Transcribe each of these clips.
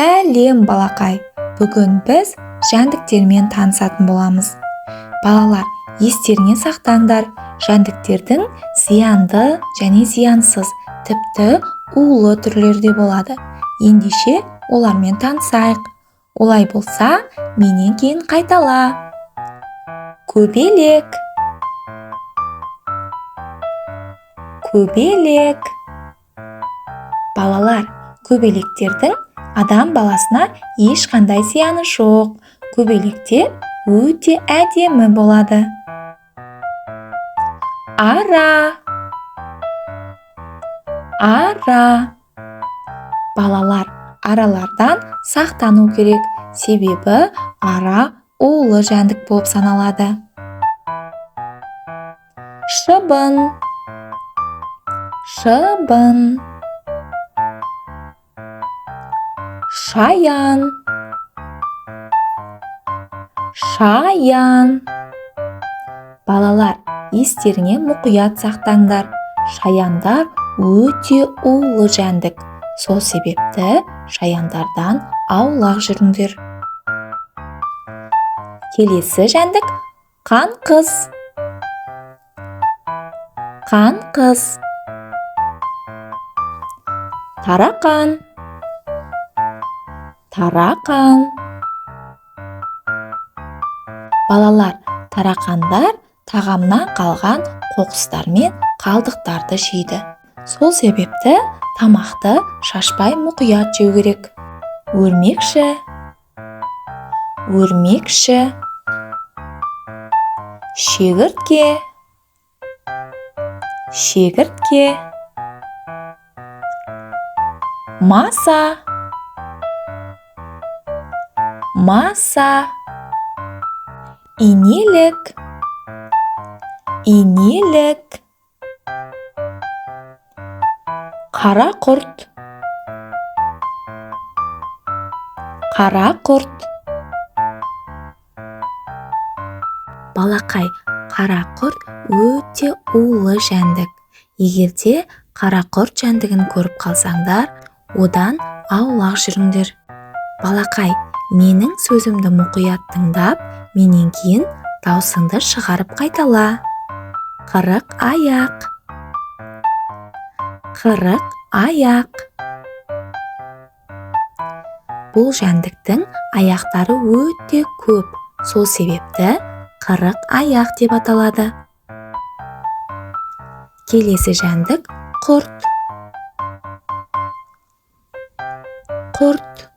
Сәлем, балақай! Бүгін біз жәндіктермен танысатын боламыз. Балалар, естеріңе сақтаңдар, жәндіктердің зиянды және зиянсыз, тіпті улы түрлері де болады. Ендеше олармен танысайық. Олай болса, менен кейін қайтала. Көбелек. Көбелек. Балалар, көбелектердің адам баласына ешқандай зияны жоқ. Көбелектер өте әдемі болады. Ара. Ара. Балалар, аралардан сақтану керек, себебі ара улы жәндік болып саналады. Шыбын. Шыбын. Шаян. Шаян. Балалар, естеріңе мұқият сақтаңдар. Шаяндар өте улы жәндік. Сол себепті шаяндардан аулақ жүріңдер. Келесі жәндік қанқыз. Қанқыз. Тарақан. Тарақан. Балалар, тарақандар тағамнан қалған қоқыстар мен қалдықтарды жейді. Сол себепті тамақты шашпай мұқият жеу керек. Өрмекші. Өрмекші. Шегіртке. Шегіртке. Маса. Маса. Инелік. Инелік. Қара құрт. Қара құрт. Балақай, қара құрт өте улы жәндік. Егер де қара құрт жәндігін көріп қалсаңдар, одан аулақ жүріңдер. Балақай, менің сөзімді мұқият тыңдап, менен кейін даусыңды шығарып қайтала. 40 аяқ. 40 аяқ. Бұл жәндіктің аяқтары өте көп, сол себепті 40 аяқ деп аталады. Келесі жәндік құрт. Құрт.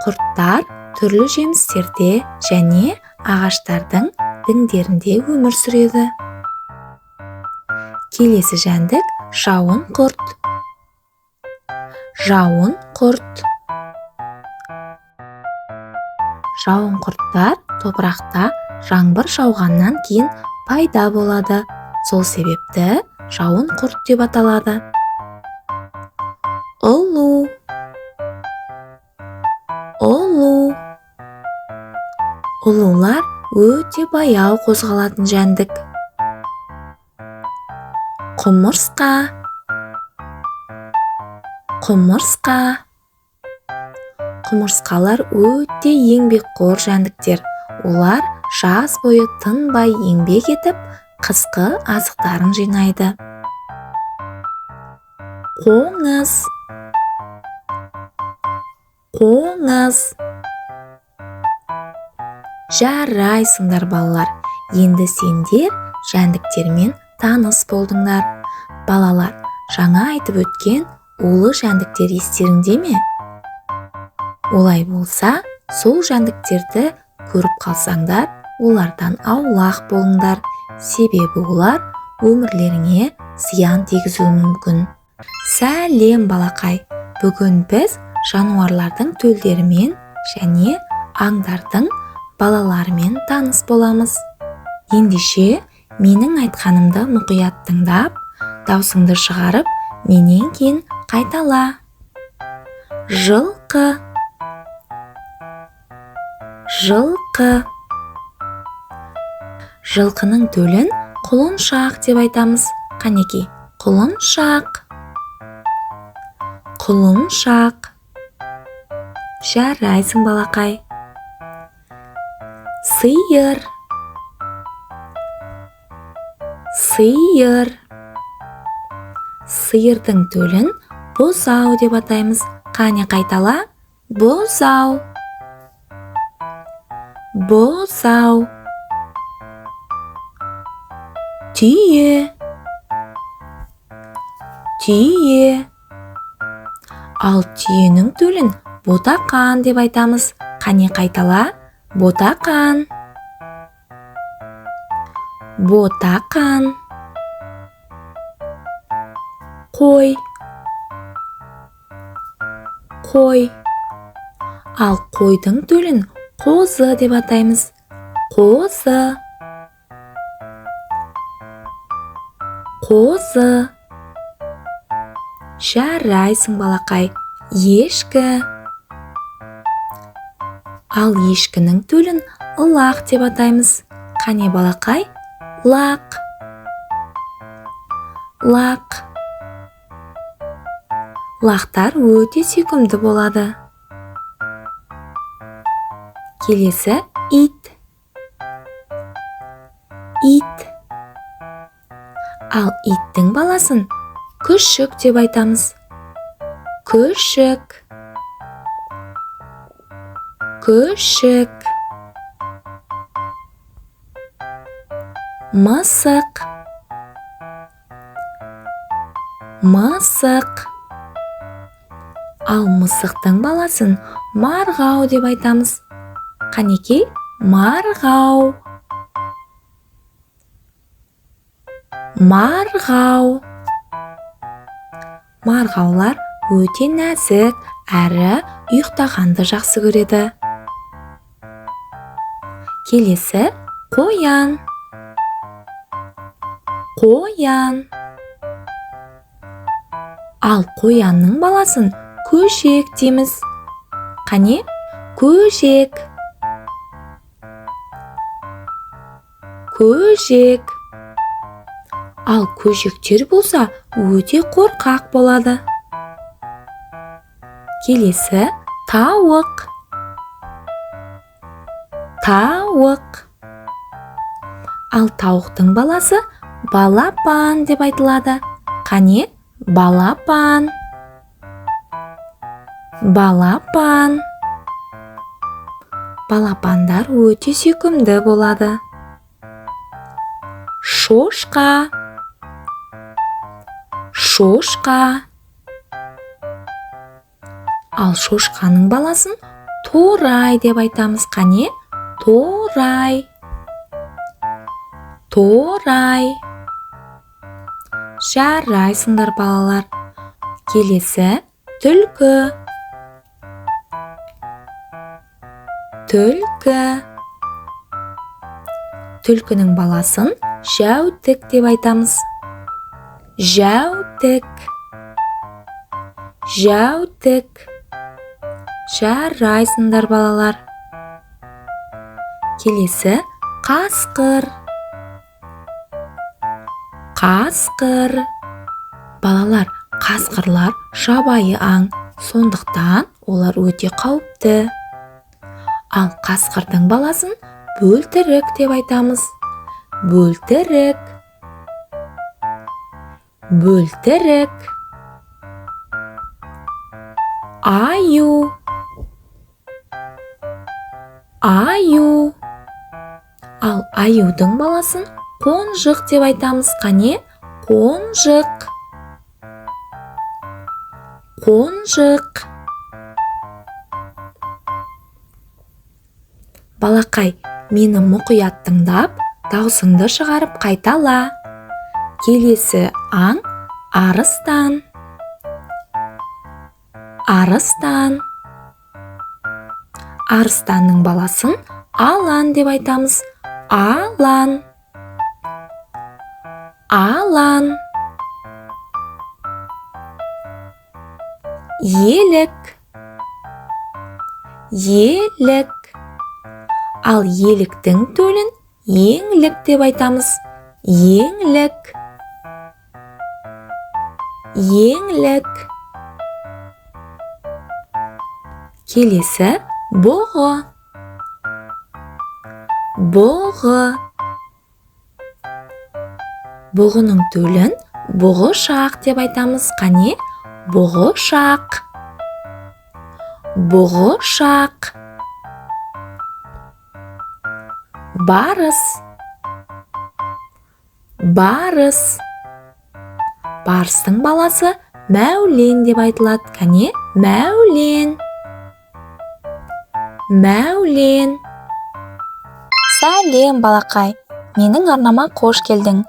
Құрттар түрлі жемістерде және ағаштардың діңдерінде өмір сүреді. Келесі жәндік жауын құрт. Жауын құрт. Жауын құрттар топырақта жаңбыр жауғаннан кейін пайда болады. Сол себепті жауын құрт деп аталады. Ұлу. Ұлу. Ұлулар өте баяу қозғалатын жәндік. Құмырсқа. Құмырсқа. Құмырсқалар өте еңбекқор жәндіктер. Олар жаз бойы тынбай еңбек етіп, қысқы азықтарын жинайды. Қоңыз. Қоңыз. Жарайсыңдар, балалар. Енді сендер жәндіктермен таныс болдыңдар. Балалар, жаңа айтып өткен улы жәндіктер естеріңде ме? Олай болса, сол жәндіктерді көріп қалсаңдар, олардан аулақ болыңдар. Себебі олар өмірлеріңе зиян тигізуі мүмкін. Сәлем, балақай! Бүгін біз жануарлардың төлдерімен және аңдардың балаларымен таныс боламыз. Ендеше, менің айтқанымды мұқият тыңдап, даусыңды шығарып, менен кейін қайтала. Жылқы. Жылқы. Жылқының төлін құлыншақ деп айтамыз. Қанеки, құлыншақ. Құлыншақ. Жарайсың, балақай. Сиыр. Сиыр. Сиырдың төлін бұзау деп атаймыз. Қане, қайтала. Бұзау. Бұзау. Түйе. Түйе. Ал түйенің төлін ботақан деп айтамыз. Қане, қайтала. Ботақан. Ботақан. Қой. Қой. Ал қойдың төлін қозы деп атаймыз. Қозы. Қозы. Жарайсың, балақай. Ешкі. Ал ешкінің төлін лақ деп атаймыз. Қане, балақай. Лақ. Лақ. Лақтар өте сүйкімді болады. Келесі ит. Ит. Ал иттің баласын күшік деп айтамыз. Күшік. Күшік. Мысық. Мысық. Ал мысықтың баласын марғау деп айтамыз. Қанекей, марғау. Марғау. Марғаулар өте нәзік әрі ұйықтағанды жақсы көреді. Келесі қоян. Қоян. Ал қоянның баласын көжек дейміз. Қане, көжек. Көжек. Ал көжектер болса өте қорқақ болады. Келесі тауық. Тауық. Ал тауықтың баласы балапан деп айтылады. Қане, балапан. Балапан. Балапандар өте сүйкімді болады. Шошқа. Шошқа. Ал шошқаның баласын торай деп айтамыз. Қане, торай. Торай. Жарайсыңдар, балалар. Келесі түлкі. Түлкі. Түлкінің баласын жәутік деп айтамыз. Жәутік. Жәутік. Жарайсыңдар, балалар. Келесі қасқыр. Қасқыр. Балалар, қасқырлар жабайы аң, сондықтан олар өте қауіпті. Ал қасқырдың баласын бөлтірік деп айтамыз. Бөлтірік. Бөлтірік. Аю. Аю. Ал аюдың баласын қонжық деп айтамыз. Қане, қонжық. Қонжық. Балақай, мені мұқият тыңдап, даусыңды шығарып қайтала. Келесі аң арыстан. Арыстан. Арыстанның баласын алан деп айтамыз. Алан. Алан. Елік. Елік. Ал еліктің төлін еңлік деп айтамыз. Еңлік. Еңлік. Келесі бұғы. Бұғы. Бұғының төлін бұғышақ деп айтамыз. Қане, бұғышақ. Бұғышақ. Барыс. Барыс. Барыстың баласы Мәулен деп айтылады. Кәне, Мәулен. Мәулен. Сәлем, балақай. Менің арнама қош келдің.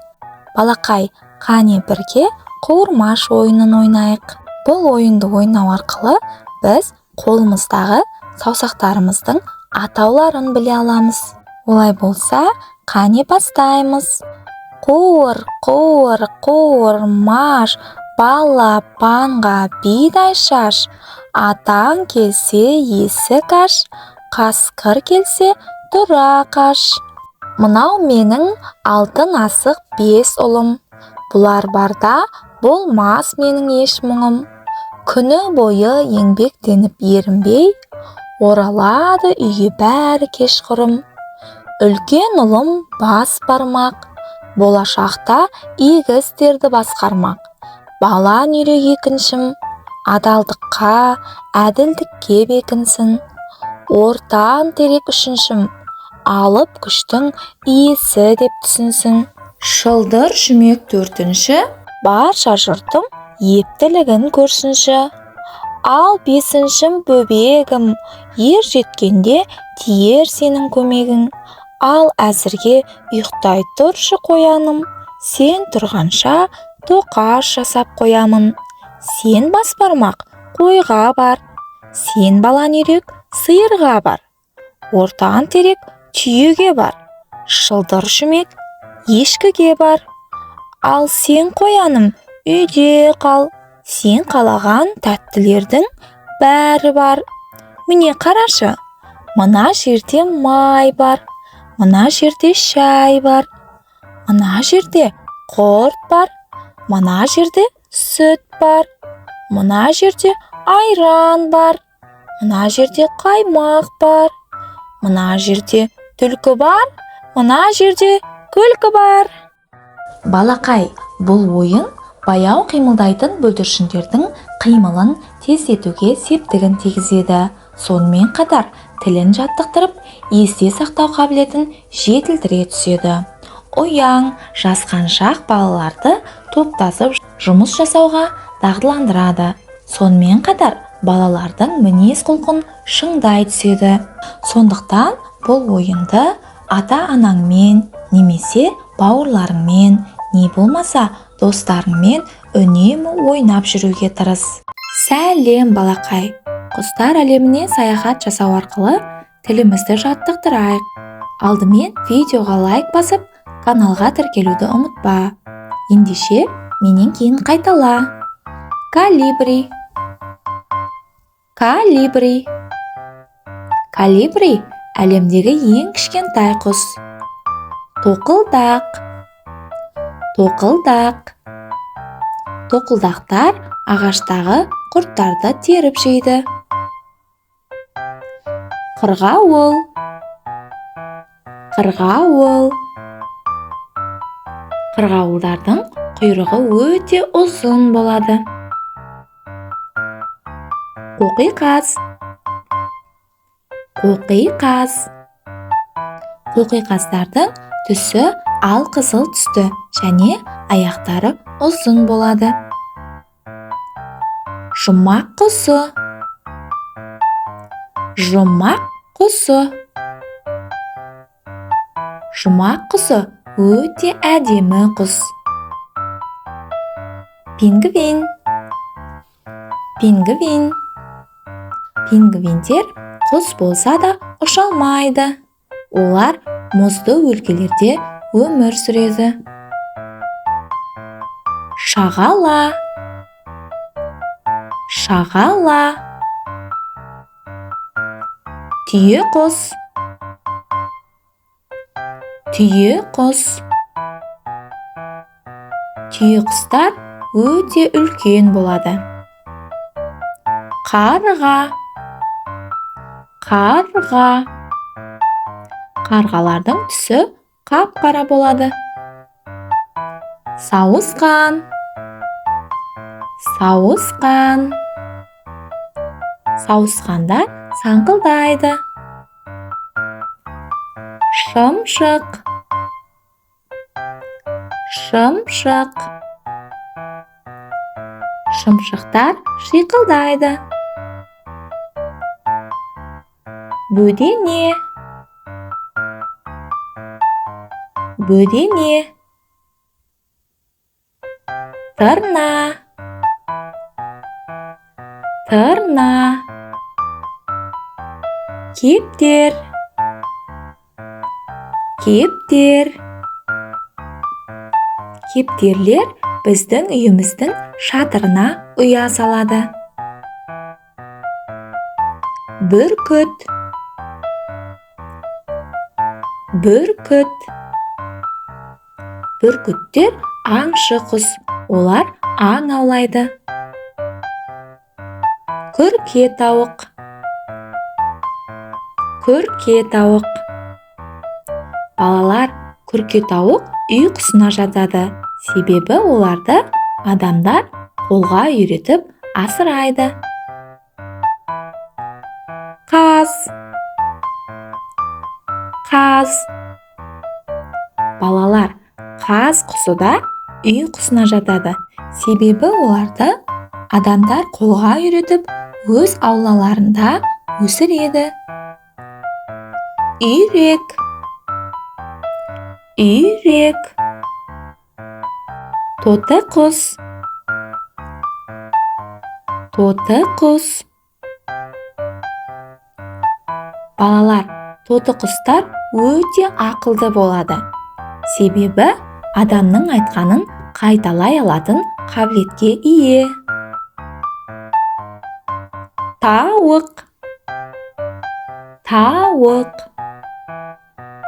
Балақай, қане бірге қуырмаш ойынын ойнайық. Бұл ойынды ойнау арқылы біз қолымыздағы саусақтарымыздың атауларын біле аламыз. Олай болса, қане бастаймыз. Қуыр, қуыр, қуырмаш, балапанға бидай шаш. Атаң келсе есік аш, қасқыр келсе тұра қаш. Мынау менің алтын асық 5 ұлым. Бұлар барда болмас менің еш мұңым. Күні бойы еңбектеніп ерінбей, оралады үйге бәрі кешқұрым. Үлкен ұлым бас бармақ, болашақта игі істерді басқармақ. Балан үйрек екіншім, адалдыққа, әділдікке бекінсін. Ортан терек үшіншім, алып күштің иесі деп түсінсін. Шылдыр шүмек төртінші, барша жұртым ептілігін көрсінші. Ал бесіншім бөбегім, ер жеткенде тиер сенің көмегің. Ал әзірге ұйықтай тұршы қояным, сен тұрғанша тоқаш жасап қоямын. Сен бас бармақ қойға бар, сен балан үйрек сиырға бар, ортан терек түйеге бар, шылдыр шүмек ешкіге бар. Ал сен қояным үйде қал, сен қалаған тәттілердің бәрі бар. Міне қарашы, мына жерде май бар, мына жерде шай бар, мына жерде құрт бар, мына жерде сүт бар, мына жерде айран бар, мына жерде қаймақ бар, мына жерде түлкі бар, мына жерде күлкі бар. Балақай, бұл ойын баяу қимылдайтын бүлдіршіндердің қимылын тездетуге септігін тигізеді. Сонымен қатар тілін жаттықтырып, есте сақтау қабілетін жетілдіре түседі. Ұяң, жасқаншақ балаларды топтасып жұмыс жасауға дағдыландырады. Сонымен қатар балалардың мінез-құлқын шыңдай түседі. Сондықтан бұл ойынды ата-анаңмен немесе бауырларыңмен, не болмаса достарыңмен үнемі ойнап жүруге тырыс. Сәлем, балақай! Құстар әлеміне саяхат жасау арқылы тілімізді жаттықтырайық. Алдымен видеоға лайк басып, каналға тіркелуді ұмытпа. Ендеше, менен кейін қайтала. Колибри. Колибри. Колибри әлемдегі ең кішкентай құс. Тоқылдақ. Тоқылдақ. Тоқылдақтар ағаштағы құрттарды теріп жейді. Қырғауыл. Қырғауыл. Қырғауылдардың құйрығы өте ұзын болады. Қоқиқаз. Қоқиқаз. Қоқиқаздардың түсі алқызыл түсті және аяқтары ұзын болады. Жұмақ құсы. Жұмақ құсы. Жұмақ құсы өте әдемі құс. Пингвин. Пингвин. Пингвиндер құс болса да ұша алмайды. Олар мұзды өлкелерде өмір сүреді. Шағала. Шағала. Түйе құс. Түйе құс. Түйе құстар өте үлкен болады. Қарға. Қарға. Қарғалардың түсі қап-қара болады. Сауысқан. Сауысқан. Сауысқандар саңқылдайды. Шымшық. Шымшық. Шымшықтар шиқылдайды. Бөдене. Бөдене. Тырна. Тырна. Кептер. Кептер. Кептерлер біздің үйіміздің шатырына ұя салады. Бүркіт. Бүркіт. Бүркіттер аңшы құс. Олар аң аулайды. Күрке тауық. Күрке тауық. Балалар, күрке тауық үй құсына жатады. Себебі оларды адамдар қолға үйретіп асырайды. Қаз. Қаз. Балалар, қаз құсы да үй құсына жатады. Себебі оларды адамдар қолға үйретіп өз аулаларында өсіреді. Үйрек. Үйрек. Тоты құс. Тоты құс. Балалар, тоты құстар өте ақылды болады. Себебі адамның айтқанын қайталай алатын қабілетке ие. Тауық. Тауық.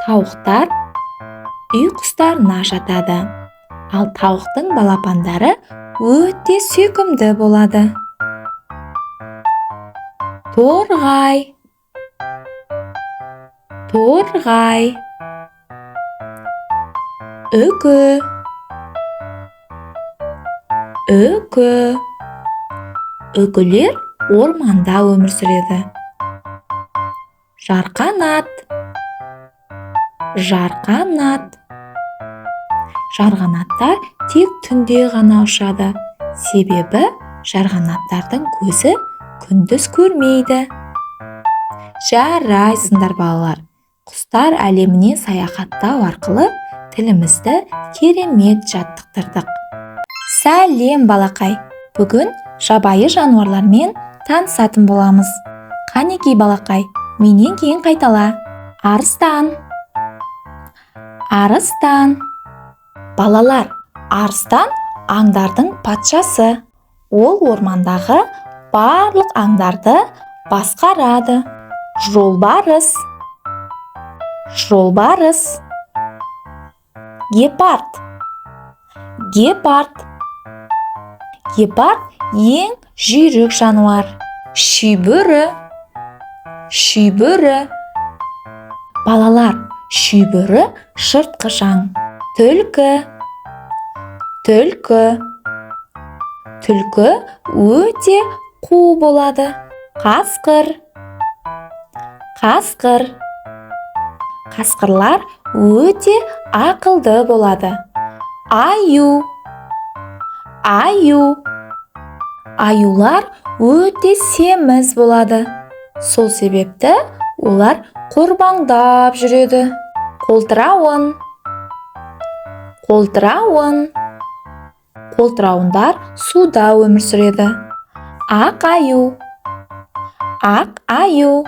Тауықтар үй құстарына жатады. Ал тауықтың балапандары өте сүйкімді болады. Торғай. Торғай. Үкі. Үкі. Үкілер орманда өмір сүреді. Жарқанат. Жарқанат. Жарғанаттар тек түнде ғана ұшады. Себебі жарғанаттардың көзі күндіз көрмейді. Жарайсыңдар, балалар. Құстар әлеміне саяхаттау арқылы тілімізді керемет жаттықтырдық. Сәлем, балақай. Бүгін жабайы жануарлармен танысатын боламыз. Қанекей, балақай, менен кейін қайтала. Арыстан. Арыстан. Балалар, арыстан аңдардың патшасы. Ол ормандағы барлық аңдарды басқарады. Жолбарыс. Жолбарыс. Гепард. Гепард. Гепард ең жүйрік жануар. Шүйбөрі. Шүйбөрі. Балалар, шүйбөрі жыртқыш аң. Түлкі. Түлкі. Түлкі өте қу болады. Қасқыр. Қасқыр. Қасқырлар өте ақылды болады. Аю. Аю. Аюлар өте семіз болады. Сол себепті олар қорбаңдап жүреді. Қолтырауын. Қолтырауын. Қолтырауындар суда өмір сүреді. Ақ аю. Ақ аю.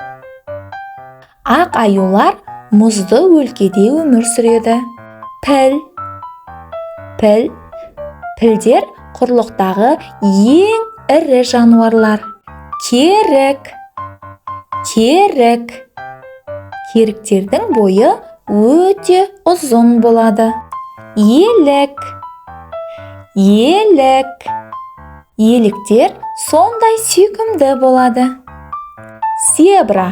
Ақ аюлар мұзды өлкеде өмір сүреді. Піл. Піл. Пілдер құрлықтағы ең ірі жануарлар. Керік. Керік. Керіктердің бойы өте ұзын болады. Елік. Елік. Еліктер сондай сүйкімді болады. Зебра.